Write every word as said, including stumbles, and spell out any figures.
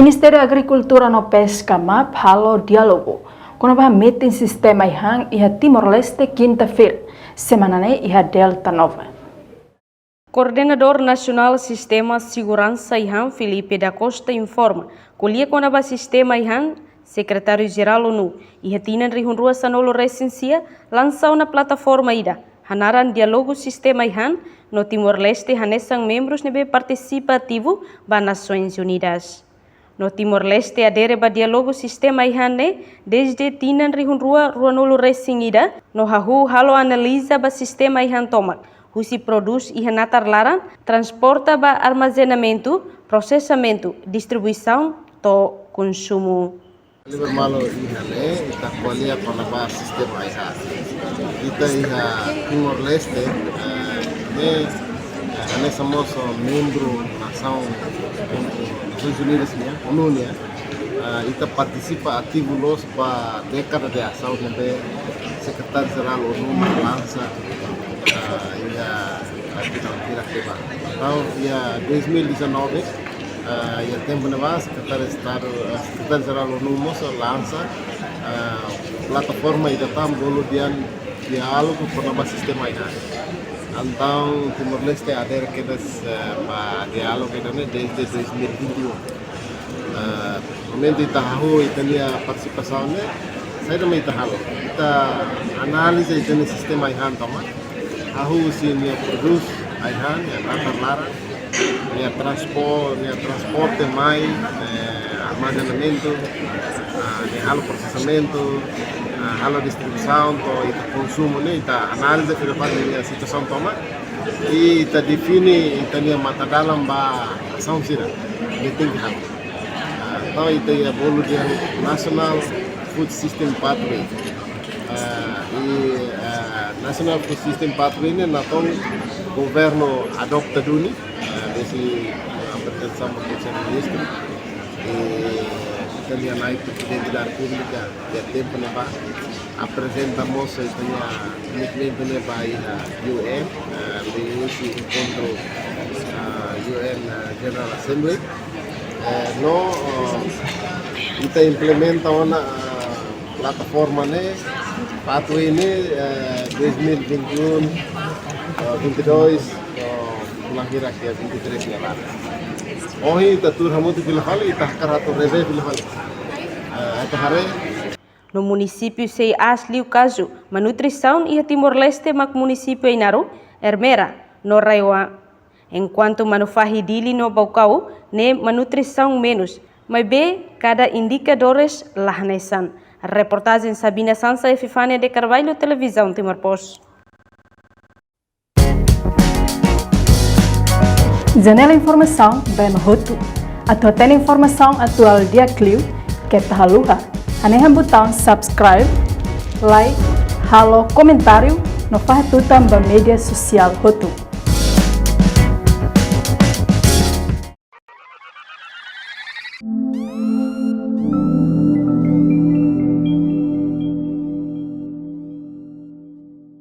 Ministériu Agrikultura no Peska, map, halo diálogu kona-ba metin sistema ai-han iha Timor-Leste, kinta-feira semana ne'e iha Delta Nova. Koordenadór Nasionál Sistema Seguransa Ai-han, Filipe da Costa, informa, ko'alia kona-ba sistema ai-han, Sekretáriu-Jerál ONU, iha tinan rihun rua sanulu resin sia, lansa ona plataforma ida hanaran Diálogu Sistema Ai-han, no Timor-Leste hanesan membrus ne'ebé partisipa ativu ba Nasoins Unidas. No Timor-Leste adere ba diálogu sistema ai-han ne'e dezde tinan rihun rua ruanulu resin ida, no hahú halo analiza ba sistema ai-han tomak, husi prodús iha natar laran, transporta ba armazenamentu, prosesamentu, distribuisaun to'o konsumu. Liber malu iha ne'e, ita ko'alia kona-ba sistema ai-han. Ita iha Timor-Leste, eh, ne'e, eh, hanesan mós membru nasaun, Nasoins Unidas nian, ONU nian, eh, ita partisipa ativu loos ba dékada de asaun ne'ebé Sekretáriu-Jerál ONU lansa, eh, iha, eh, tinan hirak liubá. Entaun, iha dois mil e dezanove, ah, iha tempu ne'ebá, Sekretáriu Estadu, ah, Sekretáriu-Jerál ONU mós lansa, ah, plataforma ida tan bolu dehan diálogu kona-ba sistema ai-han. Entaun, Timor-Leste adere kedas, eh, ba diálogu ida-ne'e dezde dois mil e vinte e um. Ah, momentu ita hahú ita-nia partisipasaun ne'e, saida mak ita halo? Ita analiza ita-nia sistema ai-han tomak, hahú husi nia prodús ai-han iha natar laran, nia transpo-, nia transporte mai, eh, armazenamentu, ah, nia halo prosesamentu, ah, halo distribuisaun, to'o ita konsumu ne'e, ita analiza fila fali nia situasaun tomak, i ita define ita-nia matadalan ba asaun sira ne'ebé tenke halo. Ah, entaun ita iha bolu dehan National Food System Pathway. Ah, i, ah, National Food System Pathway ne'e natoon governu adopta duni, ah, desi, ah, aprezentasaun ba Konsellu Ministru. I ita-nia Nai Prezidente da Repúblika iha tempu ne'ebá aprezenta mós ita-nia komitmentu ne'e ba iha U N, ah, liuhusi enkontru, ah, U N, ah, General Assembly. Eh, no, ah, ita implementa ona, ah, plataforma ne'e, pathway ne'e, eh, dois mil e vinte e um, eh, vinte e dois, eh, fulan hirak iha vinte e três nia laran. Ohin ita tuur hamutuk fila fali, ita hakarak atu revee fila fali. Eh, ita haree. No munisípiu sei aas liu kazu malnutrisaun iha Timor-Leste mak munisípiu Ainaro, Ermera, no RAEOA. Enkuantu Manufahi, Dili no Baucau ne'e malnutrisaun menus, maibé kada indikadores la hanesan. Reportajen Sabina Sansa, Epifania de Carvalho, Televizaun Timor Post. Janela informasaun ba ema hotu. Atu hatene informasaun atuál di'ak liu, keta haluha hanehan butaun subscribe, like, halo komentáriu, no fahe tutan ba média sosiál hotu.